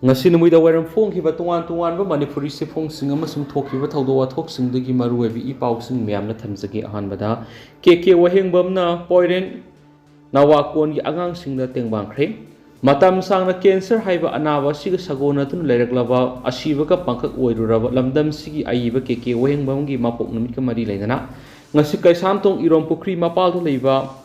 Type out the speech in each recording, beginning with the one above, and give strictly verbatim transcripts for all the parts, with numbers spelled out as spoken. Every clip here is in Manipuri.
ꯉꯁꯤ ꯅꯨꯃꯤꯗꯥꯡ ꯋꯥꯏꯔꯝ ꯐꯣꯡꯈꯤꯕ ꯇꯣꯉꯥꯟ ꯇꯣꯉꯥꯟꯕ ꯃꯅꯤꯄꯨꯔꯤ ꯆꯦꯐꯣꯡꯁꯤꯡ ꯑꯃꯁꯨꯡ ꯊꯣꯛꯈꯤꯕ ꯊꯧꯗꯣꯛ ꯋꯥꯊꯣꯛꯁꯤꯡꯗꯒꯤ ꯃꯔꯨꯑꯣꯏꯕ ꯏ ꯄꯥꯎꯁꯤꯡ ꯃꯌꯥꯝꯅ ꯊꯝꯖꯒꯦ꯫ ꯑꯍꯥꯟꯕꯗ, ꯀꯦ ꯀꯦ ꯋꯥꯍꯦꯡꯕꯝꯅ ꯄꯣꯏꯔꯦꯟ ꯅꯋꯥꯀꯣꯟꯒꯤ ꯑꯉꯥꯡꯁꯤꯡꯗ ꯇꯦꯡꯕꯥꯡꯈ꯭ꯔꯦ꯫ ꯃꯇꯝ ꯁꯥꯡꯅ ꯀꯦꯟꯁꯔ ꯍꯥꯏꯕ ꯑꯅꯥꯕ ꯑꯁꯤꯒ ꯁꯥꯒꯣꯟꯅꯗꯨꯅ ꯂꯩꯔꯛꯂꯕ, ꯑꯁꯤꯕꯒ ꯄꯥꯡꯈꯛ ꯑꯣꯏꯔꯨꯔꯕ ꯂꯝꯗꯝꯁꯤꯒꯤ ꯑꯏꯕ ꯀꯦ ꯀꯦ ꯋꯥꯍꯦꯡꯕꯝꯒꯤ ꯃꯄꯣꯛ ꯅꯨꯃꯤꯠꯀ ꯃꯔꯤ ꯂꯩꯅꯅ ꯉꯁꯤ ꯀꯩꯁꯥꯝꯊꯣꯡ ꯏꯔꯣꯝ ꯄꯨꯈ꯭ꯔꯤ ꯃꯄꯥꯜꯗ ꯂꯩꯕ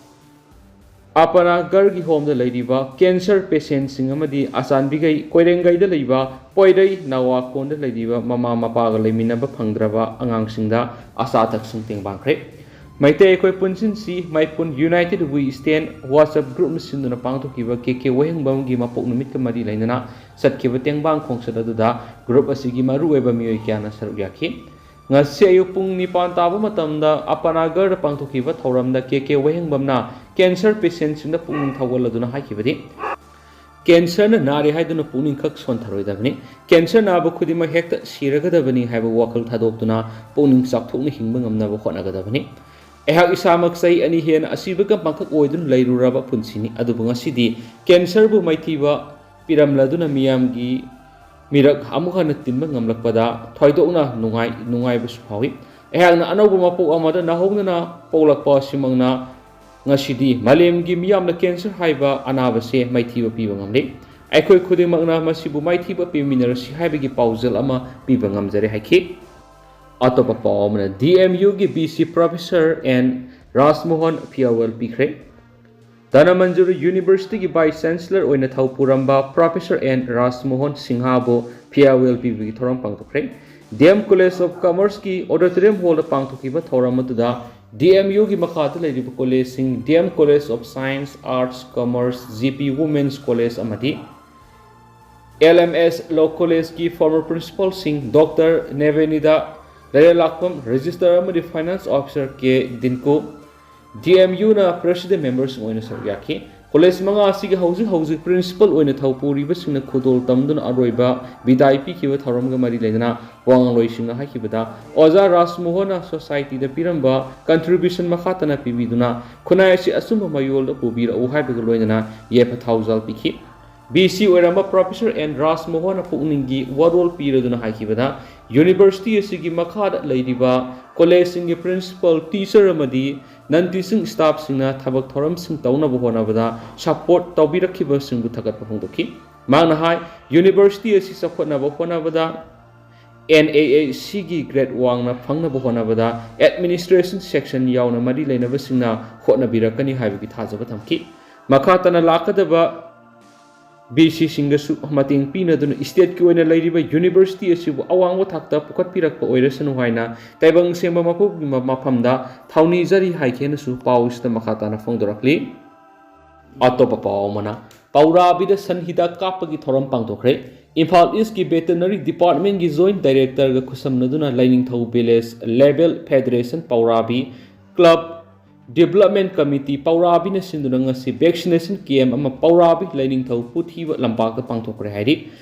ꯑꯄꯅꯥꯒꯔꯒꯤ ꯍꯣꯝꯗ ꯂꯩꯔꯤꯕ ꯀꯦꯟꯁꯔ ꯄꯦꯁꯦꯟꯁꯤꯡ ꯑꯃꯗꯤ ꯑꯆꯥꯟꯕꯤꯈꯩ ꯀꯣꯏꯔꯦꯡꯒꯩꯗ ꯂꯩꯕ ꯄꯣꯏꯔꯩ ꯅꯋꯥꯀꯣꯟꯗ ꯂꯩꯔꯤꯕ ꯃꯃꯥ ꯃꯄꯥꯒ ꯂꯩꯃꯤꯟꯅꯕ ꯐꯪꯗ꯭ꯔꯕ ꯑꯉꯥꯡꯁꯤꯡꯗ ꯑꯆꯥ ꯑꯊꯛꯁꯤꯡ ꯇꯦꯡꯕꯥꯡꯈ꯭ꯔꯦ꯫ ꯃꯩꯇꯩ ꯑꯩꯈꯣꯏ ꯄꯨꯟꯁꯤꯟꯁꯤ, ꯃꯩꯄꯨꯟ United We Stand WhatsApp group ꯅ ꯁꯤꯟꯗꯨꯅ ꯄꯥꯡꯊꯣꯛꯈꯤꯕ ꯀꯦ ꯀꯦ ꯋꯥꯍꯦꯡꯕꯝꯒꯤ ꯃꯄꯣꯛ ꯅꯨꯃꯤꯠꯀ ꯃꯔꯤ ꯂꯩꯅꯅ ꯆꯠꯈꯤꯕ ꯇꯦꯡꯕꯥꯡ ꯈꯣꯡꯆꯠ ꯑꯗꯨꯗ group ꯑꯁꯤꯒꯤ ꯃꯔꯨꯑꯣꯏꯕ ꯃꯤꯑꯣꯏ ꯀꯌꯥꯅ ꯁꯔꯨꯛ ꯌꯥꯈꯤ꯫ ꯉꯁꯤ ꯑꯌꯨꯛ ꯄꯨꯡ ꯅꯤꯄꯥꯟ ꯇꯥꯕ ꯃꯇꯝꯗ ꯑꯄꯅꯥꯒꯔꯗ ꯄꯥꯡꯊꯣꯛꯈꯤꯕ ꯊꯧꯔꯝꯗ ꯀꯦ ꯀꯦ ꯋꯥꯍꯦꯡꯕꯝꯅ ꯀꯦꯟꯁꯔ ꯄꯦꯁꯦꯟꯁꯤꯡꯗ ꯄꯨꯛꯅꯤꯡ ꯊꯧꯒꯠꯂꯗꯨꯅ ꯍꯥꯏꯈꯤꯕꯗꯤ, ꯀꯦꯟꯁꯔꯅ ꯅꯥꯔꯦ ꯍꯥꯏꯗꯨꯅ ꯄꯨꯛꯅꯤꯡ ꯈꯛ ꯁꯣꯟꯊꯔꯣꯏꯗꯕꯅꯤ꯫ ꯀꯦꯟꯁꯔ ꯅꯥꯕ ꯈꯨꯗꯤꯡꯃꯛ ꯍꯦꯛꯇ ꯁꯤꯔꯒꯗꯕꯅꯤ ꯍꯥꯏꯕ ꯋꯥꯈꯜ ꯊꯥꯗꯣꯛꯇꯨꯅ ꯄꯨꯛꯅꯤꯡ ꯆꯥꯎꯊꯣꯛꯅ ꯍꯤꯡꯕ ꯉꯝꯅꯕ ꯍꯣꯠꯅꯒꯗꯕꯅꯤ꯫ ꯑꯩꯍꯥꯛ ꯏꯁꯥꯃꯛ ꯆꯍꯤ ꯑꯅꯤ ꯍꯦꯟꯅ ꯑꯁꯤꯕꯒ ꯄꯥꯡꯈꯛ ꯑꯣꯏꯗꯨꯅ ꯂꯩꯔꯨꯔꯕ ꯄꯨꯟꯁꯤꯅꯤ, ꯑꯗꯨꯕꯨ ꯉꯁꯤꯗꯤ ꯀꯦꯟꯁꯔꯕꯨ ꯃꯥꯏꯊꯤꯕ ꯄꯤꯔꯝꯂꯗꯨꯅ ꯃꯤꯌꯥꯝꯒꯤ ꯃꯤꯔꯛ ꯑꯃꯨꯛ ꯍꯟꯅ ꯇꯤꯟꯕ ꯉꯝꯂꯛꯄꯗ ꯊꯣꯏꯗꯣꯛꯅ ꯅꯨꯡꯉꯥꯏ, ꯅꯨꯡꯉꯥꯏꯕꯁꯨ ꯐꯥꯎꯏ꯫ ꯑꯩꯍꯥꯛꯅ ꯑꯅꯧꯕ ꯃꯄꯣꯛ ꯑꯃꯗ ꯅꯧꯍꯧꯅꯅ ꯄꯣꯛꯂꯛꯄ ꯑꯁꯤꯃꯛꯅ ꯉꯁꯤꯗꯤ ꯃꯥꯂꯦꯝꯒꯤ ꯃꯤꯌꯥꯝꯅ ꯀꯦꯟꯁꯔ ꯍꯥꯏꯕ ꯑꯅꯥꯕꯁꯦ ꯃꯥꯏꯊꯤꯕ ꯄꯤꯕ ꯉꯝꯂꯤ꯫ ꯑꯩꯈꯣꯏ ꯈꯨꯗꯤꯡꯃꯛꯅ ꯃꯁꯤꯕꯨ ꯃꯥꯏꯊꯤꯕ ꯄꯤꯃꯤꯟꯅꯔꯁꯤ ꯍꯥꯏꯕꯒꯤ ꯄꯥꯎꯖꯦꯜ ꯑꯃ ꯄꯤꯕ ꯉꯝꯖꯔꯦ ꯍꯥꯏꯈꯤ꯫ ꯑꯇꯣꯞꯄ ꯄꯥꯎ ꯑꯃꯅ, ꯗꯤ ꯑꯦꯝ ꯌꯨꯒꯤ V C Professor N Rajmohan farewell ꯄꯤꯈ꯭ꯔꯦ꯫ ꯙꯅꯃꯟꯖꯨꯔꯤ University ꯒꯤ Vice Chancellor ꯑꯣꯏꯅ ꯊꯧ ꯄꯨꯔꯝꯕ Professor ꯑꯦꯟ ꯔꯥꯖꯃꯣꯍꯟ ꯁꯤꯡꯍꯕꯨ farewell ꯄꯤꯕꯒꯤ ꯊꯧꯔꯝ ꯄꯥꯡꯊꯣꯛꯈ꯭ꯔꯦ꯫ D M College of Commerce ꯀꯤ auditorium hall ꯗ ꯄꯥꯡꯊꯣꯛꯈꯤꯕ ꯊꯧꯔꯝ ꯑꯗꯨꯗ ꯗꯤ ꯑꯦꯝ ꯌꯨ ꯒꯤ ꯃꯈꯥꯗ ꯂꯩꯔꯤꯕ college ꯁꯤꯡ, ꯗꯤ M College of Science, Arts, Commerce, G P Women's College ꯑꯃꯗꯤ ꯑꯦꯜ ꯑꯦꯝ ꯑꯦꯁ Law College ꯀꯤ former principal ꯁꯤꯡ, ꯗꯣꯛꯇꯔ ꯅꯦꯕꯦꯅꯤꯗꯥ ꯂꯩꯔꯂꯥꯛꯄꯝ, Registrar ꯑꯃꯗꯤ Finance Officer ꯀꯦ ꯗꯤꯟꯀꯣ, ꯗꯤ ꯑꯦꯝ ꯌꯨ ꯅ President member ꯁꯤꯡ ꯑꯣꯏꯅ ꯁꯔꯨꯛ ꯌꯥꯈꯤ꯫ College ꯃꯉꯥ ꯑꯁꯤꯒꯤ ꯍꯧꯖꯤꯛ ꯍꯧꯖꯤꯛ principal ꯑꯣꯏꯅ ꯊꯧ ꯄꯨꯔꯤꯕꯁꯤꯡꯅ ꯈꯨꯗꯣꯜ ꯇꯝꯗꯨꯅ ꯑꯔꯣꯏꯕ ꯕꯤꯗꯥꯏ ꯄꯤꯈꯤꯕ ꯊꯧꯔꯝꯒ ꯃꯔꯤ ꯂꯩꯅꯅ ꯋꯥ ꯉꯥꯡꯂꯣꯏꯁꯤꯡꯅ ꯍꯥꯏꯈꯤꯕꯗ, ꯑꯣꯖꯥ ꯔꯥꯖꯃꯣꯍꯟꯅ society ꯗ ꯄꯤꯔꯝꯕ contribution ꯃꯈꯥ ꯇꯥꯅ ꯄꯤꯕꯤꯗꯨꯅ ꯈꯨꯟꯅꯥꯏ ꯑꯁꯤ ꯑꯆꯨꯝꯕ ꯃꯌꯣꯜꯗ ꯄꯨꯕꯤꯔꯛꯎ ꯍꯥꯏꯕꯒ ꯂꯣꯏꯅꯅ ꯌꯥꯏꯐ ꯊꯧꯖꯥꯜ ꯄꯤꯈꯤ꯫ ꯚꯤ ꯁꯤ ꯑꯣꯏꯔꯝꯕ ꯄ꯭ꯔꯣꯐꯦꯁꯔ ꯑꯦꯟ ꯔꯥꯖꯃꯣꯍꯟꯅ ꯄꯨꯛꯅꯤꯡꯒꯤ ꯋꯥꯔꯣꯜ ꯄꯤꯔꯗꯨꯅ ꯍꯥꯏꯈꯤꯕꯗ, ꯌꯨꯅꯤꯚꯔꯁꯤꯇꯤ ꯑꯁꯤꯒꯤ ꯃꯈꯥꯗ ꯂꯩꯔꯤꯕ ꯀꯣꯂꯦꯖꯁꯤꯡꯒꯤ ꯄ꯭ꯔꯤꯟꯁꯤꯄꯥꯜ, ꯇꯤꯆꯔ ꯑꯃꯗꯤ ꯅꯟ ꯇꯤꯆꯤꯡ ꯁ꯭ꯇꯥꯐꯁꯤꯡꯅ ꯊꯕꯛ ꯊꯧꯔꯝꯁꯤꯡ ꯇꯧꯅꯕ ꯍꯣꯠꯅꯕꯗ ꯁꯄꯣꯔꯠ ꯇꯧꯕꯤꯔꯛꯈꯤꯕꯁꯤꯡꯕꯨ ꯊꯥꯒꯠꯄ ꯐꯣꯡꯗꯣꯛꯈꯤ꯫ ꯃꯍꯥꯛꯅ ꯍꯥꯏ, ꯌꯨꯅꯤꯚꯔꯁꯤꯇꯤ ꯑꯁꯤ ꯆꯥꯎꯈꯠꯅꯕ ꯍꯣꯠꯅꯕꯗ ꯑꯦꯟ ꯑꯦ ꯑꯦ ꯁꯤꯒꯤ ꯒ꯭ꯔꯦꯗ ꯋꯥꯡꯅ ꯐꯪꯅꯕ ꯍꯣꯠꯅꯕꯗ ꯑꯦꯗꯃꯤꯅꯤꯁꯇ꯭ꯔꯦꯁꯟ ꯁꯦꯛꯁꯟ ꯌꯥꯎꯅ ꯃꯔꯤ ꯂꯩꯅꯕꯁꯤꯡꯅ ꯍꯣꯠꯅꯕꯤꯔꯛꯀꯅꯤ ꯍꯥꯏꯕꯒꯤ ꯊꯥꯖꯕ ꯊꯝꯈꯤ꯫ ꯃꯈꯥ ꯇꯥꯅ ꯂꯥꯛꯀꯗꯕ ꯚꯤ ꯁꯤꯁꯤꯡꯗꯁꯨ ꯃꯇꯦꯡ ꯄꯤꯅꯗꯨꯅ ꯁ꯭ꯇꯦꯠꯀꯤ ꯑꯣꯏꯅ ꯂꯩꯔꯤꯕ ꯌꯨꯅꯤꯚꯔꯁꯤꯇꯤ ꯑꯁꯤꯕꯨ ꯑꯋꯥꯡꯕ ꯊꯥꯛꯇ ꯄꯨꯈꯠꯄꯤꯔꯛꯄ ꯑꯣꯏꯔꯁꯅꯨ ꯍꯥꯏꯅ ꯇꯥꯏꯕꯪ ꯁꯦꯝꯕ ꯃꯄꯨꯒꯤ ꯃ-, ꯃꯐꯝꯗ ꯊꯧꯅꯤꯖꯔꯤ ꯍꯥꯏꯈꯤ ꯍꯥꯏꯅꯁꯨ ꯄꯥꯎ ꯑꯁꯤꯗ ꯃꯈꯥ ꯇꯥꯅ ꯐꯣꯡꯗꯣꯔꯛꯂꯤ꯫ ꯑꯇꯣꯞꯄ ꯄꯥꯎ ꯑꯃꯅ, ꯄꯧꯔꯥꯕꯤꯗ ꯁꯟ ꯍꯤꯗꯥꯛ ꯀꯥꯞꯄꯒꯤ ꯊꯧꯔꯝ ꯄꯥꯡꯊꯣꯛꯈ꯭ꯔꯦ꯫ ꯏꯝꯐꯥꯜ ꯏꯁꯀꯤ ꯚꯦꯇꯦꯅꯔꯤ ꯗꯤꯄꯥꯔꯠꯃꯦꯟꯒꯤ ꯖꯣꯏꯟꯠ ꯗꯥꯏꯔꯦꯛꯇꯔꯒ ꯈꯨꯠꯁꯝꯅꯗꯨꯅ ꯂꯥꯏꯅꯤꯡꯊꯧ village level federation Pourabi club development committee ꯄꯧꯔꯥꯕꯤꯅ ꯁꯤꯟꯗꯨꯅ ꯉꯁꯤ ꯚꯦꯛꯁꯤꯅꯦꯁꯟ ꯀꯦꯝꯞ ꯑꯃ ꯄꯧꯔꯥꯕꯤ ꯂꯥꯏꯅꯤꯡꯊꯧ ꯄꯨꯊꯤꯕ ꯂꯝꯄꯥꯛꯇ ꯄꯥꯡꯊꯣꯛꯈ꯭ꯔꯦ ꯍꯥꯏꯔꯤ꯫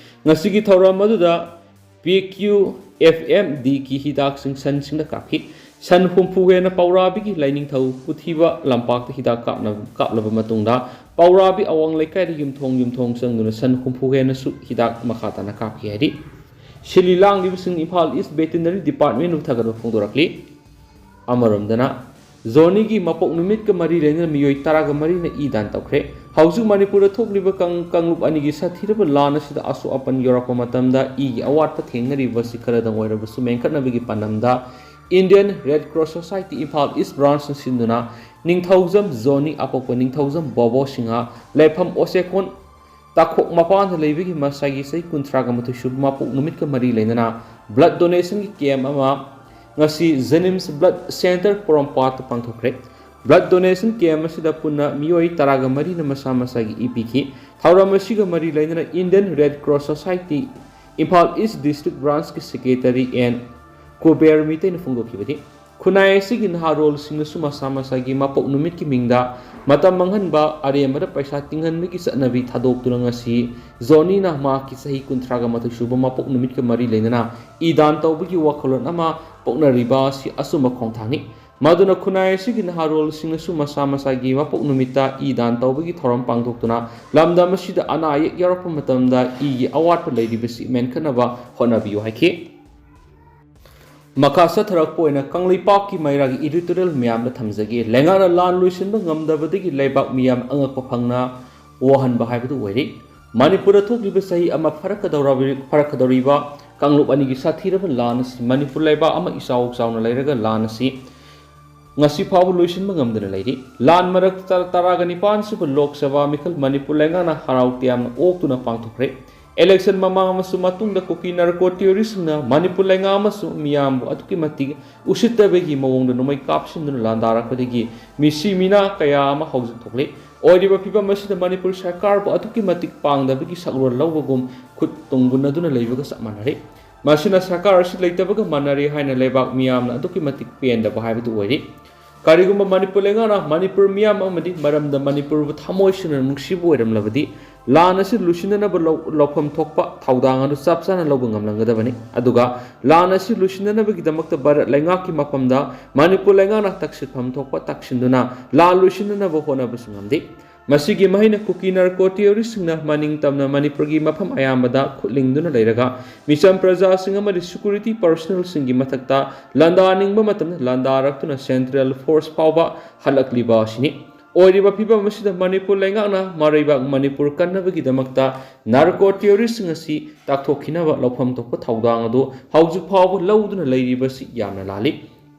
ꯉꯁꯤꯒꯤ ꯊꯧꯔꯝ ꯑꯗꯨꯗ ꯄꯤ ꯀ꯭ꯌꯨ ꯑꯦꯐ ꯑꯦꯝ ꯗꯤꯒꯤ ꯍꯤꯗꯥꯛꯁꯤꯡ ꯁꯟꯁꯤꯡꯗ ꯀꯥꯞꯈꯤ꯫ ꯁꯟ ꯍꯨꯝꯐꯨ ꯍꯦꯟꯅ ꯄꯧꯔꯥꯕꯤꯒꯤ ꯂꯥꯏꯅꯤꯡꯊꯧ ꯄꯨꯊꯤꯕ ꯂꯝꯄꯥꯛꯇ ꯍꯤꯗꯥꯛ ꯀꯥꯞꯅ-, ꯀꯥꯞꯂꯕ ꯃꯇꯨꯡꯗ, ꯄꯧꯔꯥꯕꯤ ꯑꯋꯥꯡ ꯂꯩꯀꯥꯏꯗ ꯌꯨꯝꯊꯣꯡ ꯌꯨꯝꯊꯣꯡ ꯆꯪꯗꯨꯅ ꯁꯟ ꯍꯨꯝꯐꯨ ꯍꯦꯟꯅꯁꯨ ꯍꯤꯗꯥꯛ ꯃꯈꯥ ꯇꯥꯅ ꯀꯥꯞꯈꯤ ꯍꯥꯏꯔꯤ꯫ ꯁꯤꯜꯂꯤ ꯂꯥꯡꯂꯤꯕꯁꯤꯡ ꯏꯝꯐꯥꯜ ꯏꯁ ꯚꯦꯇꯦꯅꯔꯤ ꯗꯤꯄꯥꯔꯠꯃꯦꯟꯕꯨ ꯊꯥꯒꯠꯄ ꯐꯣꯡꯗꯣꯔꯛꯂꯤ꯫ ꯑꯃꯔꯣꯝꯗꯅ, ꯖꯣꯅꯤꯒꯤ ꯃꯄꯣꯛ ꯅꯨꯃꯤꯠꯀ ꯃꯔꯤ ꯂꯩꯅꯅ ꯃꯤꯑꯣꯏ ꯇꯔꯥꯒ ꯃꯔꯤꯅ ꯏ ꯗꯥꯟ ꯇꯧꯈ꯭ꯔꯦ꯫ ꯍꯧꯖꯤꯛ ꯃꯅꯤꯄꯨꯔꯗ ꯊꯣꯛꯂꯤꯕ ꯀꯪ-, ꯀꯥꯡꯂꯨꯞ ꯑꯅꯤꯒꯤ ꯁꯥꯊꯤꯔꯕ ꯂꯥꯟ ꯑꯁꯤꯗ ꯑꯁꯣꯛ ꯑꯄꯟ ꯌꯧꯔꯛꯄ ꯃꯇꯝꯗ ꯏꯒꯤ ꯑꯋꯥꯠꯄ ꯊꯦꯡꯅꯔꯤꯕ ꯑꯁꯤ ꯈꯔꯗꯪ ꯑꯣꯏꯔꯕꯁꯨ ꯃꯦꯟꯈꯠꯅꯕꯒꯤ ꯄꯥꯟꯗꯝꯗ Indian Red Cross Society Imphal ꯏꯁ ꯕ꯭ꯔꯥꯟꯁꯅ ꯁꯤꯟꯗꯨꯅ ꯅꯤꯡꯊꯧꯖꯝ ꯖꯣꯅꯤ ꯑꯄꯣꯛꯄ ꯅꯤꯡꯊꯧꯖꯝ ꯕꯣꯕꯣ ꯁꯤꯡꯍ ꯂꯩꯐꯝ ꯑꯣꯁꯦꯀꯣꯟ ꯇꯥꯈꯣꯛ ꯃꯄꯥꯟꯗ ꯂꯩꯕꯒꯤ ꯃꯁꯥꯒꯤ ꯆꯍꯤ ꯀꯨꯟꯊ꯭ꯔꯥꯒ ꯃꯥꯊꯣꯏ ꯁꯨꯕ ꯃꯄꯣꯛ ꯅꯨꯃꯤꯠꯀ ꯃꯔꯤ ꯂꯩꯅꯅ ꯕ꯭ꯂꯗ ꯗꯣꯅꯦꯁꯟꯒꯤ ꯀꯦꯝꯞ ꯑꯃ ꯉꯁꯤ ꯖꯦꯅꯤꯝꯁ ꯕ꯭ꯂꯗ ꯁꯦꯟꯇꯔ ꯄꯣꯔꯣꯝꯄꯥꯠꯇ ꯄꯥꯡꯊꯣꯛꯈ꯭ꯔꯦ꯫ ꯕ꯭ꯂꯗ ꯗꯣꯅꯦꯁꯟ ꯀꯦꯝꯞ ꯑꯁꯤꯗ ꯄꯨꯟꯅ ꯃꯤꯑꯣꯏ ꯇꯔꯥꯒ ꯃꯔꯤꯅ ꯃꯁꯥ ꯃꯁꯥꯒꯤ ꯏ ꯄꯤꯈꯤ꯫ ꯊꯧꯔꯝ ꯑꯁꯤꯒ ꯃꯔꯤ ꯂꯩꯅꯅ Indian Red Cross Society Imphal east district ꯕ꯭ꯔꯥꯟꯁꯀꯤ ꯁꯦꯀ꯭ꯔꯦꯇꯔꯤ ꯑꯦꯟ ꯀꯨꯕꯦꯔ ꯃꯤꯇꯩꯅ ꯐꯣꯡꯗꯣꯛꯈꯤꯕꯗꯤ, ꯈꯨꯟꯅꯥꯏ ꯑꯁꯤꯒꯤ ꯅꯍꯥꯔꯣꯜꯁꯤꯡꯅꯁꯨ ꯃꯁꯥ ꯃꯁꯥꯒꯤ ꯃꯄꯣꯛ ꯅꯨꯃꯤꯠꯀꯤ ꯃꯤꯡꯗ ꯃꯇꯝ ꯃꯥꯡꯍꯟꯕ, ꯑꯔꯦꯝꯕꯗ ꯄꯩꯁꯥ ꯇꯤꯡꯍꯟꯕꯒꯤ ꯆꯠꯅꯕꯤ ꯊꯥꯗꯣꯛꯇꯨꯅ ꯉꯁꯤ ꯖꯣꯅꯤꯅ ꯃꯍꯥꯛꯀꯤ ꯆꯍꯤ ꯀꯨꯟꯊ꯭ꯔꯥꯒ ꯃꯥꯊꯣꯏ ꯁꯨꯕ ꯃꯄꯣꯛ ꯅꯨꯃꯤꯠꯀ ꯃꯔꯤ ꯂꯩꯅꯅ ꯏ ꯗꯥꯟ ꯇꯧꯕꯒꯤ ꯋꯥꯈꯜꯂꯣꯟ ꯑꯃ ꯄꯣꯛꯅꯔꯤꯕ ꯑꯁꯤ ꯑꯆꯨꯝꯕ ꯈꯣꯡꯊꯥꯡꯅꯤ꯫ ꯃꯗꯨꯅ ꯈꯨꯟꯅꯥꯏ ꯑꯁꯤꯒꯤ ꯅꯍꯥꯔꯣꯜꯁꯤꯡꯅꯁꯨ ꯃꯁꯥ ꯃꯁꯥꯒꯤ ꯃꯄꯣꯛ ꯅꯨꯃꯤꯠꯇ ꯏ ꯗꯥꯟ ꯇꯧꯕꯒꯤ ꯊꯧꯔꯝ ꯄꯥꯡꯊꯣꯛꯇꯨꯅ ꯂꯝꯗꯝ ꯑꯁꯤꯗ ꯑꯅꯥ ꯑꯌꯦꯛ ꯌꯥꯎꯔꯛꯄ ꯃꯇꯝꯗ ꯏꯒꯤ ꯑꯋꯥꯠꯄ ꯂꯩꯔꯤꯕꯁꯤ ꯃꯦꯟꯈꯠꯅꯕ ꯍꯣꯠꯅꯕꯤꯌꯨ ꯍꯥꯏꯈꯤ꯫ ꯃꯈꯥ ꯆꯠꯊꯔꯛꯄ ꯑꯣꯏꯅ ꯀꯪꯂꯩꯄꯥꯛꯀꯤ ꯃꯩꯔꯥꯒꯤ editorial ꯃꯤꯌꯥꯝꯗ ꯊꯝꯖꯒꯦ꯫ ꯂꯩꯉꯥꯛꯅ ꯂꯥꯟ ꯂꯣꯏꯁꯤꯟꯕ ꯉꯝꯗꯕꯗꯒꯤ ꯂꯩꯕꯥꯛ ꯃꯤꯌꯥꯝ ꯑꯉꯛꯄ ꯐꯪꯅ ꯋꯥꯍꯟꯕ ꯍꯥꯏꯕꯗꯨ ꯑꯣꯏꯔꯤ꯫ ꯃꯅꯤꯄꯨꯔꯗ ꯊꯣꯛꯂꯤꯕ ꯆꯍꯤ ꯑꯃ ꯐꯥꯔꯛꯀꯗꯧꯔꯕ-, ꯐꯥꯔꯛꯀꯗꯧꯔꯤꯕ ꯀꯥꯡꯂꯨꯞ ꯑꯅꯤꯒꯤ ꯁꯥꯊꯤꯔꯕ ꯂꯥꯟ ꯑꯁꯤ ꯃꯅꯤꯄꯨꯔ ꯂꯩꯕꯥꯛ ꯑꯃ ꯏꯆꯥꯎ ꯆꯥꯎꯅ ꯂꯩꯔꯒ ꯂꯥꯟ ꯑꯁꯤ ꯉꯁꯤ ꯐꯥꯎꯕ ꯂꯣꯏꯁꯤꯟꯕ ꯉꯝꯗꯅ ꯂꯩꯔꯤ꯫ ꯂꯥꯟ ꯃꯔꯛꯇ ꯇꯔꯥꯒ ꯅꯤꯄꯥꯟ ꯁꯨꯕ ꯂꯣꯛ ꯁꯚꯥ ꯃꯤꯈꯜ ꯃꯅꯤꯄꯨꯔ ꯂꯩꯉꯥꯛꯅ ꯍꯔꯥꯎ ꯇꯌꯥꯝꯅ ꯑꯣꯛꯇꯨꯅ ꯄꯥꯡꯊꯣꯛꯈ꯭ꯔꯦ꯫ Election ꯃꯃꯥꯡ ꯑꯃꯁꯨꯡ ꯃꯇꯨꯡꯗ ꯀꯨꯀꯤ ꯅꯥꯔꯀꯣ ꯇꯦꯔꯣꯔꯤꯁꯁꯤꯡꯅ ꯃꯅꯤꯄꯨꯔ ꯂꯩꯉꯥꯛ ꯑꯃꯁꯨꯡ ꯃꯤꯌꯥꯝꯕꯨ ꯑꯗꯨꯛꯀꯤ ꯃꯇꯤꯛ ꯎꯁꯤꯠꯇꯕꯒꯤ ꯃꯑꯣꯡꯗ ꯅꯣꯡꯃꯩ ꯀꯥꯞꯁꯤꯟꯗꯨꯅ ꯂꯥꯟꯗꯥꯔꯛꯄꯗꯒꯤ ꯃꯤꯁꯤ ꯃꯤꯅꯥ ꯀꯌꯥ ꯑꯃ ꯍꯧꯖꯤꯛ ꯊꯣꯛꯂꯤ꯫ ꯑꯣꯏꯔꯤꯕ ꯐꯤꯕꯝ ꯑꯁꯤꯗ ꯃꯅꯤꯄꯨꯔ ꯁꯔꯀꯥꯔꯕꯨ ꯑꯗꯨꯛꯀꯤ ꯃꯇꯤꯛ ꯄꯥꯡꯗꯕꯒꯤ ꯁꯛꯂꯣꯟ ꯂꯧꯕꯒꯨꯝ ꯈꯨꯠ ꯇꯨꯡꯒꯨꯟꯅꯗꯨꯅ ꯂꯩꯕꯒ ꯆꯞ ꯃꯥꯟꯅꯔꯦ꯫ ꯃꯁꯤꯅ ꯁꯔꯀꯥꯔ ꯑꯁꯤ ꯂꯩꯇꯕꯒ ꯃꯥꯟꯅꯔꯦ ꯍꯥꯏꯅ ꯂꯩꯕꯥꯛ ꯃꯤꯌꯥꯝꯅ ꯑꯗꯨꯛꯀꯤ ꯃꯇꯤꯛ ꯄꯦꯟꯗꯕ ꯍꯥꯏꯕꯗꯨ ꯑꯣꯏꯔꯤ꯫ ꯀꯔꯤꯒꯨꯝꯕ ꯃꯅꯤꯄꯨꯔ ꯂꯩꯉꯥꯛꯅ ꯃꯅꯤꯄꯨꯔ ꯃꯤꯌꯥꯝ ꯑꯃꯗꯤ ꯃꯔꯝꯗ ꯃꯅꯤꯄꯨꯔꯕꯨ ꯊꯃꯣꯏ ꯁꯦꯡꯅ ꯅꯨꯡꯁꯤꯕ ꯑꯣꯏꯔꯝꯂꯕꯗꯤ, ꯂꯥꯟ ꯑꯁꯤ ꯂꯣꯏꯁꯤꯟꯅꯅꯕ ꯂꯧ-, ꯂꯧꯐꯝ ꯊꯣꯛꯄ ꯊꯧꯗꯥꯡ ꯑꯗꯨ ꯆꯞ ꯆꯥꯅ ꯂꯧꯕ ꯉꯝꯂꯝꯒꯗꯕꯅꯤ꯫ ꯑꯗꯨꯒ ꯂꯥꯟ ꯑꯁꯤ ꯂꯣꯏꯁꯤꯟꯅꯅꯕꯒꯤꯗꯃꯛꯇ ꯚꯥꯔꯠ ꯂꯩꯉꯥꯛꯀꯤ ꯃꯐꯝꯗ ꯃꯅꯤꯄꯨꯔ ꯂꯩꯉꯥꯛꯅ ꯇꯛꯁꯤꯠꯐꯝ ꯊꯣꯛꯄ ꯇꯛꯁꯤꯟꯗꯨꯅ ꯂꯥꯟ ꯂꯣꯏꯁꯤꯟꯅꯅꯕ ꯍꯣꯠꯅꯕꯁꯨ ꯉꯝꯗꯦ꯫ ꯃꯁꯤꯒꯤ ꯃꯍꯩꯅ ꯀꯨꯀꯤ ꯅꯥꯔꯀꯣ ꯇꯦꯔꯣꯔꯤꯁꯁꯤꯡꯅ ꯃꯅꯤꯡ ꯇꯝꯅ ꯃꯅꯤꯄꯨꯔꯒꯤ ꯃꯐꯝ ꯑꯌꯥꯝꯕꯗ ꯈꯨꯠꯂꯤꯡꯗꯨꯅ ꯂꯩꯔꯒ ꯃꯤꯆꯝ ꯄ꯭ꯔꯖꯥꯁꯤꯡ ꯑꯃꯗꯤ security personnelꯁꯤꯡꯒꯤ ꯃꯊꯛꯇ ꯂꯥꯟꯗꯥꯅꯤꯡꯕ ꯃꯇꯝꯗ ꯂꯥꯟꯗꯥꯔꯛꯇꯨꯅ central force ꯐꯥꯎꯕ ꯍꯜꯂꯛꯂꯤꯕ ꯑꯁꯤꯅꯤ꯫ ꯑꯣꯏꯔꯤꯕ ꯐꯤꯕꯝ ꯑꯁꯤꯗ ꯃꯅꯤꯄꯨꯔ ꯂꯩꯉꯥꯛꯅ ꯃꯔꯩꯕꯥꯛ ꯃꯅꯤꯄꯨꯔ ꯀꯟꯅꯕꯒꯤꯗꯃꯛꯇ ꯅꯥꯔꯀꯣ ꯇꯦꯔꯣꯔꯤꯁꯁꯤꯡ ꯑꯁꯤ ꯇꯥꯛꯊꯣꯛꯈꯤꯅꯕ ꯂꯧꯐꯝ ꯊꯣꯛꯄ ꯊꯧꯗꯥꯡ ꯑꯗꯨ ꯍꯧꯖꯤꯛ ꯐꯥꯎꯕ ꯂꯧꯗꯨꯅ ꯂꯩꯔꯤꯕꯁꯤ ꯌꯥꯝꯅ ꯂꯥꯜꯂꯤ꯫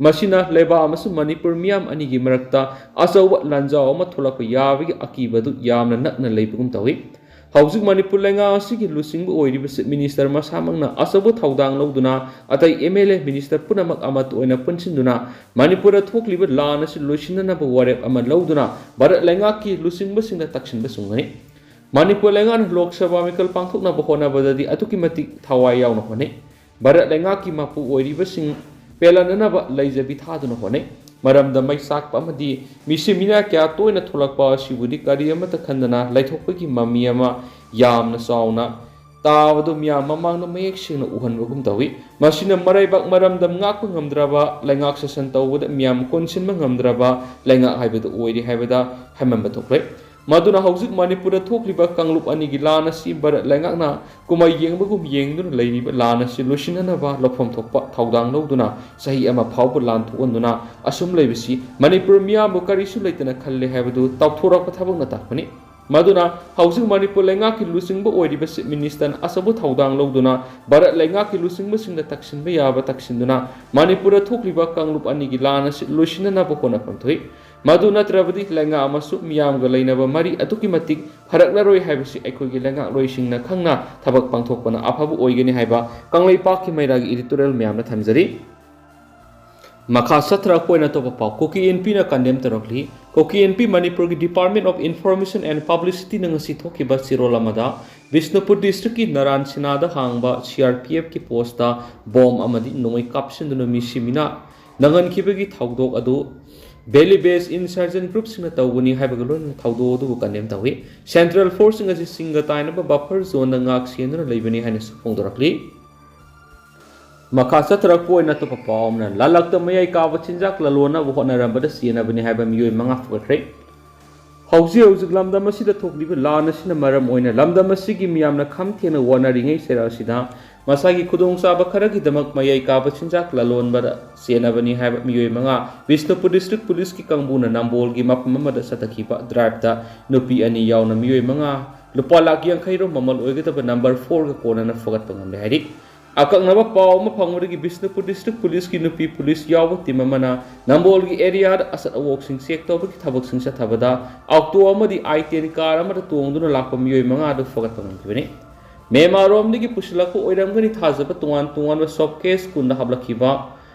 ꯃꯁꯤꯅ ꯂꯩꯕꯥꯛ ꯑꯃꯁꯨꯡ ꯃꯅꯤꯄꯨꯔ ꯃꯤꯌꯥꯝ ꯑꯅꯤꯒꯤ ꯃꯔꯛꯇ ꯑꯆꯧꯕ ꯂꯥꯟꯖꯥꯎ ꯑꯃ ꯊꯣꯛꯂꯛꯄ ꯌꯥꯕꯒꯤ ꯑꯀꯤꯕꯗꯨ ꯌꯥꯝꯅ ꯅꯛꯅ ꯂꯩꯕꯒꯨꯝ ꯇꯧꯏ꯫ ꯍꯧꯖꯤꯛ ꯃꯅꯤꯄꯨꯔ ꯂꯩꯉꯥꯛ ꯑꯁꯤꯒꯤ ꯂꯨꯆꯤꯡꯕ ꯑꯣꯏꯔꯤꯕ Chief Minister ꯃꯁꯥꯃꯛꯅ ꯑꯆꯧꯕ ꯊꯧꯗꯥꯡ ꯂꯧꯗꯨꯅ ꯑꯇꯩ M L A, minister ꯄꯨꯝꯅꯃꯛ ꯑꯃꯠꯇ ꯑꯣꯏꯅ ꯄꯨꯟꯁꯤꯟꯗꯨꯅ ꯃꯅꯤꯄꯨꯔꯗ ꯊꯣꯛꯂꯤꯕ ꯂꯥꯟ ꯑꯁꯤ ꯂꯣꯏꯁꯤꯟꯅꯅꯕ ꯋꯥꯔꯦꯞ ꯑꯃ ꯂꯧꯗꯨꯅ ꯚꯥꯔꯠ ꯂꯩꯉꯥꯛꯀꯤ ꯂꯨꯆꯤꯡꯕꯁꯤꯡꯗ ꯇꯛꯁꯤꯟꯕ ꯆꯨꯝꯒꯅꯤ꯫ ꯃꯅꯤꯄꯨꯔ ꯂꯩꯉꯥꯛꯅ ꯂꯣꯛ ꯁꯚꯥ ꯃꯤꯈꯜ ꯄꯥꯡꯊꯣꯛꯅꯕ ꯍꯣꯠꯅꯕꯗꯗꯤ ꯑꯗꯨꯛꯀꯤ ꯃꯇꯤꯛ ꯊꯋꯥꯏ ꯌꯥꯎꯅ ꯍꯣꯠꯅꯩ꯫ ꯚꯥꯔꯠ ꯂꯩꯉꯥꯛꯀꯤ ꯃꯄꯨ ꯑꯣꯏꯔꯤꯕꯁꯤꯡ ꯄꯦꯜꯍꯟꯅꯅꯕ ꯂꯩꯖꯕꯤ ꯊꯥꯗꯨꯅ ꯍꯣꯠꯅꯩ꯫ ꯃꯔꯝꯗ ꯃꯩ ꯆꯥꯛꯄ ꯑꯃꯗꯤ ꯃꯤꯁꯤ ꯃꯤꯅꯥ ꯀꯌꯥ ꯇꯣꯏꯅ ꯊꯣꯛꯂꯛꯄ ꯑꯁꯤꯕꯨꯗꯤ ꯀꯔꯤ ꯑꯃꯠꯇ ꯈꯟꯗꯅ ꯂꯩꯊꯣꯛꯄꯒꯤ ꯃꯃꯤ ꯑꯃ ꯌꯥꯝꯅ ꯆꯥꯎꯅ ꯇꯥꯕꯗꯨ ꯃꯤꯌꯥꯝ ꯃꯃꯥꯡꯗ ꯃꯌꯦꯛ ꯁꯦꯡꯅ ꯎꯍꯟꯕꯒꯨꯝ ꯇꯧꯏ꯫ ꯃꯁꯤꯅ ꯃꯔꯩꯕꯥꯛ ꯃꯔꯝꯗꯝ ꯉꯥꯛꯄ ꯉꯝꯗ꯭ꯔꯕ, ꯂꯩꯉꯥꯛ ꯁꯥꯁꯟ ꯇꯧꯕꯗ ꯃꯤꯌꯥꯝ ꯀꯣꯟꯁꯤꯟꯕ ꯉꯝꯗ꯭ꯔꯕ ꯂꯩꯉꯥꯛ ꯍꯥꯏꯕꯗꯨ ꯑꯣꯏꯔꯤ ꯍꯥꯏꯕꯗ ꯍꯥꯏꯃꯟꯕ ꯊꯣꯛꯂꯦ꯫ ꯃꯗꯨꯅ ꯍꯧꯖꯤꯛ ꯃꯅꯤꯄꯨꯔꯗ ꯊꯣꯛꯂꯤꯕ ꯀꯥꯡꯂꯨꯞ ꯑꯅꯤꯒꯤ ꯂꯥꯟ ꯑꯁꯤ ꯚꯥꯔꯠ ꯂꯩꯉꯥꯛꯅ ꯀꯨꯝꯍꯩ ꯌꯦꯡꯕꯒꯨꯝ ꯌꯦꯡꯗꯨꯅ ꯂꯩꯔꯤꯕ ꯂꯥꯟ ꯑꯁꯤ ꯂꯣꯏꯁꯤꯟꯅꯅꯕ ꯂꯧꯐꯝ ꯊꯣꯛꯄ ꯊꯧꯗꯥꯡ ꯂꯧꯗꯨꯅ ꯆꯍꯤ ꯑꯃ ꯐꯥꯎꯕ ꯂꯥꯟ ꯊꯣꯛꯍꯟꯗꯨꯅ ꯑꯁꯨꯝ ꯂꯩꯕꯁꯤ ꯃꯅꯤꯄꯨꯔ ꯃꯤꯌꯥꯝꯕꯨ ꯀꯔꯤꯁꯨ ꯂꯩꯇꯅ ꯈꯜꯂꯦ ꯍꯥꯏꯕꯗꯨ ꯇꯥꯎꯊꯣꯔꯛꯄ ꯊꯕꯛꯅ ꯇꯥꯛꯄꯅꯤ꯫ ꯃꯗꯨꯅ ꯍꯧꯖꯤꯛ ꯃꯅꯤꯄꯨꯔ ꯂꯩꯉꯥꯛꯀꯤ ꯂꯨꯆꯤꯡꯕ ꯑꯣꯏꯔꯤꯕ Chief Ministerꯅ ꯑꯆꯧꯕ ꯊꯧꯗꯥꯡ ꯂꯧꯗꯨꯅ ꯚꯥꯔꯠ ꯂꯩꯉꯥꯛꯀꯤ ꯂꯨꯆꯤꯡꯕꯁꯤꯡꯗ ꯇꯛꯁꯤꯟꯕ ꯌꯥꯕ ꯇꯛꯁꯤꯟꯗꯨꯅ ꯃꯅꯤꯄꯨꯔꯗ ꯊꯣꯛꯂꯤꯕ ꯀꯥꯡꯂꯨꯞ ꯑꯅꯤꯒꯤ ꯂꯥꯟ ꯑꯁꯤ ꯂꯣꯏꯁꯤꯟꯅꯅꯕ ꯍꯣꯠꯅꯐꯝ ꯊꯣꯛꯏ꯫ ꯃꯗꯨ ꯅꯠꯇ꯭ꯔꯕꯗꯤ ꯂꯩꯉꯥꯛ ꯑꯃꯁꯨꯡ ꯃꯤꯌꯥꯝꯒ ꯂꯩꯅꯕ ꯃꯔꯤ ꯑꯗꯨꯛꯀꯤ ꯃꯇꯤꯛ ꯐꯔꯛꯂꯔꯣꯏ ꯍꯥꯏꯕꯁꯤ ꯑꯩꯈꯣꯏꯒꯤ ꯂꯩꯉꯥꯛꯂꯣꯏꯁꯤꯡꯅ ꯈꯪꯅ ꯊꯕꯛ ꯄꯥꯡꯊꯣꯛꯄꯅ ꯑꯐꯕ ꯑꯣꯏꯒꯅꯤ ꯍꯥꯏꯕ ꯀꯪꯂꯩꯄꯥꯛꯀꯤ ꯃꯩꯔꯥꯒꯤ editorial ꯃꯌꯥꯝꯅ ꯊꯝꯖꯔꯤ꯫ ꯃꯈꯥ ꯆꯠꯊꯔꯛꯄ ꯑꯣꯏꯅ ꯑꯇꯣꯞꯄ ꯄꯥꯎ, ꯀꯨꯀꯤ ꯏꯟꯄꯤꯅ condemn ꯇꯧꯔꯛꯂꯤ꯫ ꯀꯨꯀꯤ ꯏꯟꯄꯤ ꯃꯅꯤꯄꯨꯔꯒꯤ Department of Information and Publicityꯅ ꯉꯁꯤ ꯊꯣꯛꯈꯤꯕ ꯆꯦꯔꯣꯜ ꯑꯃꯗ ꯕꯤꯁꯅꯨꯄꯨꯔ districtꯀꯤ ꯅꯔꯥꯟ ꯁꯤꯅꯥꯗ ꯍꯥꯡꯕ CRPFꯀꯤ postꯇ bomb ꯑꯃꯗꯤ ꯅꯣꯡꯃꯩ ꯀꯥꯞꯁꯤꯟꯗꯨꯅ ꯃꯤꯁꯤ ꯃꯤꯅꯥ ꯅꯪꯍꯟꯈꯤꯕꯒꯤ ꯊꯧꯗꯣꯛ ꯑꯗꯨ Valley based insurgent groupꯁꯤꯡꯅ ꯇꯧꯕꯅꯤ ꯍꯥꯏꯕꯒ ꯂꯣꯏꯅꯅ ꯊꯧꯗꯣꯛ ꯑꯗꯨꯕꯨ condemn ꯇꯧꯏ꯫ Central forceꯁꯤꯡ ꯑꯁꯤ ꯆꯤꯡꯒ ꯇꯥꯏꯅꯕ buffer zoneꯗ ꯉꯥꯛ ꯁꯦꯟꯗꯨꯅ ꯂꯩꯕꯅꯤ ꯍꯥꯏꯅꯁꯨ ꯐꯣꯡꯗꯣꯔꯛꯂꯤ꯫ ꯃꯈꯥ ꯆꯠꯊꯔꯛꯄ ꯑꯣꯏꯅ ꯑꯇꯣꯞꯄ ꯄꯥꯎ ꯑꯃꯅ, ꯂꯥꯂꯛꯇ ꯃꯌꯥꯏ ꯀꯥꯕ ꯆꯤꯟꯖꯥꯛ ꯂꯂꯣꯟꯅꯕ ꯍꯣꯠꯅꯔꯝꯕꯗ ꯆꯦꯟꯅꯕꯅꯤ ꯍꯥꯏꯕ ꯃꯤꯑꯣꯏ ꯃꯉꯥ ꯐꯒꯠꯈ꯭ꯔꯦ꯫ ꯍꯧꯖꯤꯛ ꯍꯧꯖꯤꯛ ꯂꯝꯗꯝ ꯑꯁꯤꯗ ꯊꯣꯛꯂꯤꯕ ꯂꯥꯟ ꯑꯁꯤꯅ ꯃꯔꯝ ꯑꯣꯏꯅ ꯂꯝꯗꯝ ꯑꯁꯤꯒꯤ ꯃꯤꯌꯥꯝꯅ ꯈꯝ ꯊꯦꯡꯅ ꯋꯥꯅꯔꯤꯉꯩ ꯆꯩꯔꯥꯛ ꯑꯁꯤꯗ ꯃꯁꯥꯒꯤ ꯈꯨꯗꯣꯡꯆꯥꯕ ꯈꯔꯒꯤꯗꯃꯛ ꯃꯌꯥꯏ ꯀꯥꯕ ꯆꯤꯟꯖꯥꯛ ꯂꯂꯣꯟꯕꯗ ꯆꯦꯟꯅꯕꯅꯤ ꯍꯥꯏꯕ ꯃꯤꯑꯣꯏ ꯃꯉꯥ ꯕꯤꯁꯅꯨꯄꯨꯔ district policeꯀꯤ ꯀꯥꯡꯕꯨꯅ ꯅꯝꯕꯣꯜꯒꯤ ꯃꯐꯝ ꯑꯃꯗ ꯆꯠꯊꯈꯤꯕ driveꯇ ꯅꯨꯄꯤ ꯑꯅꯤ ꯌꯥꯎꯅ ꯃꯤꯑꯣꯏ ꯃꯉꯥ ꯂꯨꯄꯥ ꯂꯥꯈ ꯌꯥꯡꯈꯩ ꯔꯣꯝ ꯃꯃꯜ ꯑꯣꯏꯒꯗꯕ number fourꯒ ꯀꯣꯟꯅꯅ ꯐꯒꯠꯄ ꯉꯝꯂꯦ ꯍꯥꯏꯔꯤ꯫ ꯑꯀꯛꯅꯕ ꯄꯥꯎ ꯑꯃ ꯐꯪꯕꯗꯒꯤ ꯕꯤꯁꯅꯨꯄꯨꯔ district policeꯀꯤ ꯅꯨꯄꯤ police ꯌꯥꯎꯕ team ꯑꯃꯅ ꯅꯝꯕꯣꯜꯒꯤ areaꯗ ꯑꯆꯠ ꯑꯋꯣꯛꯁꯤꯡ check ꯇꯧꯕꯒꯤ ꯊꯕꯛꯁꯤꯡ ꯆꯠꯊꯕꯗ auto ꯑꯃꯗꯤ i ten car ꯑꯃꯗ ꯇꯣꯡꯗꯨꯅ ꯂꯥꯛꯄ ꯃꯤꯑꯣꯏ ꯃꯉꯥ ꯑꯗꯨ ꯐꯒꯠꯄ ꯉꯝꯈꯤꯕꯅꯤ꯫ ꯃꯦꯟꯃꯥꯔꯔꯣꯝꯗꯒꯤ ꯄꯨꯁꯤꯜꯂꯛꯄ ꯑꯣꯏꯔꯝꯒꯅꯤ ꯊꯥꯖꯕ ꯇꯣꯉꯥꯟ ꯇꯣꯉꯥꯟꯕ suitcase ꯀꯨꯟꯗ ꯍꯥꯞꯂꯛꯈꯤꯕ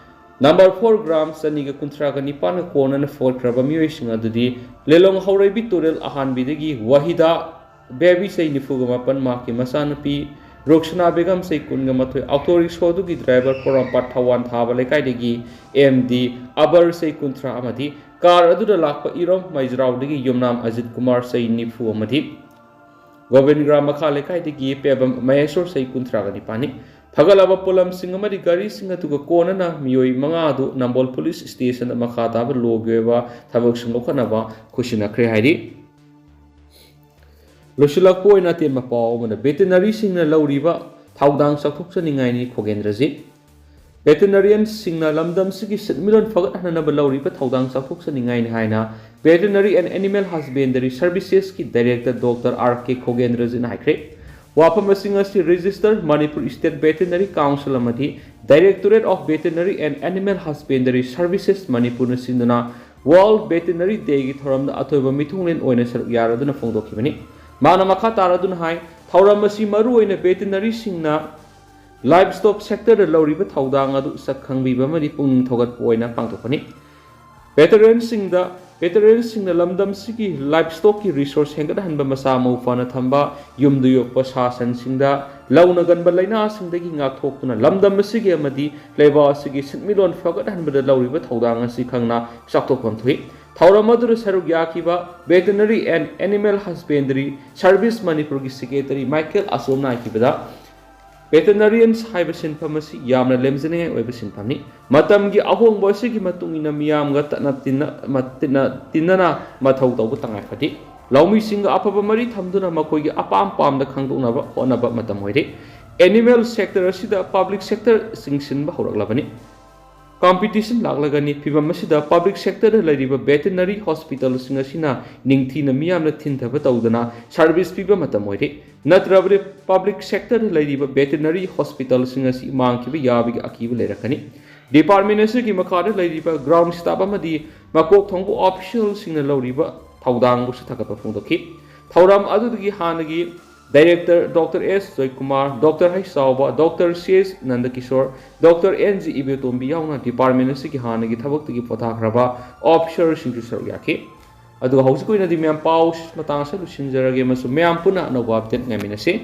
number four gram ꯆꯅꯤꯒ ꯀꯨꯟꯊ꯭ꯔꯥꯒ ꯅꯤꯄꯥꯟꯒ ꯀꯣꯟꯅꯅ ꯐꯒꯠꯈ꯭ꯔꯕ ꯃꯤꯑꯣꯏꯁꯤꯡ ꯑꯗꯨꯗꯤ ꯂꯤꯂꯣꯡ ꯍꯧꯔꯩꯕꯤ ꯇꯨꯔꯦꯜ ꯑꯍꯥꯟꯕꯤꯗꯒꯤ ꯋꯥꯍꯤꯗꯥ ꯕꯦꯕꯤ ꯆꯍꯤ ꯅꯤꯐꯨꯒ ꯃꯥꯄꯟ, ꯃꯍꯥꯛꯀꯤ ꯃꯆꯥꯅꯨꯄꯤ ꯔꯨꯛꯁꯅꯥ ꯕꯦꯒꯝ ꯆꯍꯤ ꯀꯨꯟꯒ ꯃꯥꯊꯣꯏ, auto rickshaw ꯑꯗꯨꯒꯤ driver ꯄꯣꯔꯣꯝꯄꯥꯠ ꯊꯋꯥꯟ ꯊꯥꯕ ꯂꯩꯀꯥꯏꯗꯒꯤ M D ꯑꯕꯔ ꯆꯍꯤ ꯀꯨꯟꯊ꯭ꯔꯥ ꯑꯃꯗꯤ car ꯑꯗꯨꯗ ꯂꯥꯛꯄ ꯏꯔꯣꯝ ꯃꯩꯖ꯭ꯔꯥꯎꯗꯒꯤ ꯌꯨꯝꯅꯥꯝ ꯑꯖꯤꯠ ꯀꯨꯃꯥꯔ ꯆꯍꯤ ꯅꯤꯐꯨ ꯑꯃꯗꯤ ꯒꯣꯕꯤꯟꯒ꯭ꯔꯥꯝ ꯃꯈꯥ ꯂꯩꯀꯥꯏꯗꯒꯤ ꯄꯦꯕꯝ ꯃꯍꯦꯁꯣꯔ, ꯆꯍꯤ ꯀꯨꯟꯊ꯭ꯔꯥꯒ ꯅꯤꯄꯥꯟꯅꯤ꯫ ꯐꯒꯠꯂꯕ ꯄꯣꯠꯂꯝꯁꯤꯡ ꯑꯃꯗꯤ ꯒꯥꯔꯤꯁꯤꯡ ꯑꯗꯨꯒ ꯀꯣꯟꯅꯅ ꯃꯤꯑꯣꯏ ꯃꯉꯥ ꯑꯗꯨ ꯅꯝꯕꯣꯜ ꯄꯨꯂꯤꯁ ꯁ꯭ꯇꯦꯁꯟꯗ ꯃꯈꯥ ꯇꯥꯕ ꯂꯣꯒꯤ ꯑꯣꯏꯕ ꯊꯕꯛꯁꯤꯡ ꯂꯧꯈꯠꯅꯕ ꯈꯨꯠꯁꯤꯟꯅꯈ꯭ꯔꯦ ꯍꯥꯏꯔꯤ꯫ ꯂꯣꯏꯁꯤꯜꯂꯛꯄ ꯑꯣꯏꯅ ꯑꯇꯦꯟꯕ ꯄꯥꯎ ꯑꯃꯅ, ꯚꯦꯇꯤꯅꯔꯤꯁꯤꯡꯅ ꯂꯧꯔꯤꯕ ꯊꯧꯗꯥꯡ ꯆꯥꯎꯊꯣꯛꯆꯅꯤꯡꯉꯥꯏꯅꯤ ꯈꯣꯒꯦꯟꯗ꯭ꯔꯖꯤꯠ꯫ ꯚꯦꯇꯤꯅꯔꯤꯌꯟꯁꯤꯡꯅ ꯂꯝꯗꯝꯁꯤꯒꯤ ꯁꯤꯟꯃꯤꯠꯂꯣꯟ ꯐꯒꯠꯍꯟꯅꯕ ꯂꯧꯔꯤꯕ ꯊꯧꯗꯥꯡ ꯆꯥꯎꯊꯣꯛꯆꯅꯤꯡꯉꯥꯏꯅꯤ ꯍꯥꯏꯅ Veterinary and Animal Husbandry Servicesꯀꯤ Director Doctor R K ꯈꯣꯒꯦꯟꯗ꯭ꯔꯖꯤꯠꯅ ꯍꯥꯏꯈ꯭ꯔꯦ꯫ ꯋꯥꯐꯝ ꯑꯁꯤꯡ ꯑꯁꯤ Register Manipur State Veterinary Council ꯑꯃꯗꯤ Directorate of Veterinary and Animal Husbandry Services ꯃꯅꯤꯄꯨꯔꯅ ꯁꯤꯟꯗꯨꯅ World Veterinary Dayꯒꯤ ꯊꯧꯔꯝꯗ ꯑꯊꯣꯏꯕ ꯃꯤꯊꯨꯡꯂꯦꯟ ꯑꯣꯏꯅ ꯁꯔꯨꯛ ꯌꯥꯔꯗꯨꯅ ꯐꯣꯡꯗꯣꯛꯈꯤꯕꯅꯤ꯫ ꯃꯥꯅ ꯃꯈꯥ ꯇꯥꯔꯗꯨꯅ ꯍꯥꯏ, ꯊꯧꯔꯝ ꯑꯁꯤ ꯃꯔꯨꯑꯣꯏꯅ ꯚꯦꯇꯤꯅꯔꯤꯁꯤꯡꯅ livestock sectorꯗ ꯂꯧꯔꯤꯕ ꯊꯧꯗꯥꯡ ꯑꯗꯨ ꯁꯛ ꯈꯪꯕꯤꯕ ꯑꯃꯗꯤ ꯄꯨꯛꯅꯤꯡ ꯊꯧꯒꯠꯄ ꯑꯣꯏꯅ ꯄꯥꯡꯊꯣꯛꯄꯅꯤ꯫ ꯚꯦꯇꯔꯤꯌꯟꯁꯤꯡꯗ, ꯚꯦꯇꯔꯤꯌꯟꯁꯤꯡꯅ ꯂꯝꯗꯝꯁꯤꯒꯤ livestockꯀꯤ resource ꯍꯦꯟꯒꯠꯍꯟꯕ, ꯃꯁꯥ ꯃꯎ ꯐꯅ ꯊꯝꯕ, ꯌꯨꯝꯗ ꯌꯣꯛꯄ ꯁꯥ ꯁꯟꯁꯤꯡꯗ ꯂꯧꯅꯒꯟꯕ ꯂꯥꯏꯅꯥꯁꯤꯡꯗꯒꯤ ꯉꯥꯛꯊꯣꯛꯇꯨꯅ ꯂꯝꯗꯝ ꯑꯁꯤꯒꯤ ꯑꯃꯗꯤ ꯂꯩꯕꯥꯛ ꯑꯁꯤꯒꯤ ꯁꯤꯟꯃꯤꯠꯂꯣꯟ ꯐꯒꯠꯍꯟꯕꯗ ꯂꯧꯔꯤꯕ ꯊꯧꯗꯥꯡ ꯑꯁꯤ ꯈꯪꯅ ꯆꯥꯎꯊꯣꯛꯐꯝ ꯊꯣꯛꯏ꯫ ꯊꯧꯔꯝ ꯑꯗꯨꯗ ꯁꯔꯨꯛ ꯌꯥꯈꯤꯕ Veterinary and Animal Husbandry Service ꯃꯅꯤꯄꯨꯔꯒꯤ Secretary ꯃꯥꯏꯀꯦꯜ ꯑꯁꯣꯝꯅ ꯍꯥꯏꯈꯤꯕꯗ, Veterinarians ꯍꯥꯏꯕ ꯁꯤꯟꯐꯝ ꯑꯁꯤ ꯌꯥꯝꯅ ꯂꯦꯝꯖꯅꯤꯡꯉꯥꯏ ꯑꯣꯏꯕ ꯁꯤꯟꯐꯝꯅꯤ꯫ ꯃꯇꯝꯒꯤ ꯑꯍꯣꯡꯕ ꯑꯁꯤꯒꯤ ꯃꯇꯨꯡ ꯏꯟꯅ ꯃꯤꯌꯥꯝꯒ ꯇꯠꯅ ꯇꯤꯟꯅ-, ꯃ-, ꯇꯤꯟꯅ-, ꯇꯤꯟꯅꯅ ꯃꯊꯧ ꯇꯧꯕ ꯇꯉꯥꯏ ꯐꯗꯦ꯫ ꯂꯧꯃꯤꯁꯤꯡꯒ ꯑꯐꯕ ꯃꯔꯤ ꯊꯝꯗꯨꯅ ꯃꯈꯣꯏꯒꯤ ꯑꯄꯥꯝ ꯄꯥꯝꯗ ꯈꯪꯗꯣꯛꯅꯕ ꯍꯣꯠꯅꯕ ꯃꯇꯝ ꯑꯣꯏꯔꯦ꯫ Animal sector ꯑꯁꯤꯗ public sector ꯆꯤꯡꯁꯤꯟꯕ ꯍꯧꯔꯛꯂꯕꯅꯤ꯫ Competition ꯂꯥꯛꯂꯒꯅꯤ꯫ ꯐꯤꯚꯝ ꯑꯁꯤꯗ public sectorꯗ ꯂꯩꯔꯤꯕ veterinary hospitalꯁꯤꯡ ꯑꯁꯤꯅ ꯅꯤꯡꯊꯤꯅ ꯃꯤꯌꯥꯝꯅ ꯊꯤꯟꯊꯕ ꯇꯧꯗꯅ service ꯄꯤꯕ ꯃꯇꯝ ꯑꯣꯏꯔꯦ꯫ ꯅꯠꯇ꯭ꯔꯕꯗꯤ public sectorꯗ ꯂꯩꯔꯤꯕ veterinary hospitalꯁꯤꯡ ꯑꯁꯤ ꯃꯥꯡꯈꯤꯕ ꯌꯥꯕꯒꯤ ꯑꯀꯤꯕ ꯂꯩꯔꯛꯀꯅꯤ꯫ Department ꯑꯁꯤꯒꯤ ꯃꯈꯥꯗ ꯂꯩꯔꯤꯕ ground staff ꯑꯃꯗꯤ ꯃꯀꯣꯛ ꯊꯣꯡꯕ officialꯁꯤꯡꯅ ꯂꯧꯔꯤꯕ ꯊꯧꯗꯥꯡꯕꯨꯁꯨ ꯊꯥꯒꯠꯄ ꯐꯣꯡꯗꯣꯛꯈꯤ꯫ ꯊꯧꯔꯝ ꯑꯗꯨꯗꯒꯤ ꯍꯥꯟꯅꯒꯤ Director Doctor S Joykumar, Doctor H ꯆꯥꯎꯕ, Doctor C H ꯅꯟꯗꯀꯤꯁꯣꯔ, Doctor N G ꯏꯕꯦꯇꯣꯝꯕꯤ ꯌꯥꯎꯅ department ꯑꯁꯤꯒꯤ ꯍꯥꯟꯅꯒꯤ ꯊꯕꯛꯇꯒꯤ ꯄꯣꯊꯥꯈ꯭ꯔꯕ officerꯁꯤꯡꯁꯨ ꯁꯔꯨꯛ ꯌꯥꯈꯤ꯫ ꯑꯗꯨꯒ ꯍꯧꯖꯤꯛ ꯑꯣꯏꯅꯗꯤ ꯃꯌꯥꯝ ꯄꯥꯎ ꯃꯇꯥꯡ ꯑꯁꯤꯗ ꯂꯣꯏꯁꯤꯟꯖꯔꯒꯦ ꯑꯃꯁꯨꯡ ꯃꯌꯥꯝ ꯄꯨꯟꯅ ꯑꯅꯧꯕ update ꯉꯥꯏꯃꯤꯟꯅꯁꯤ꯫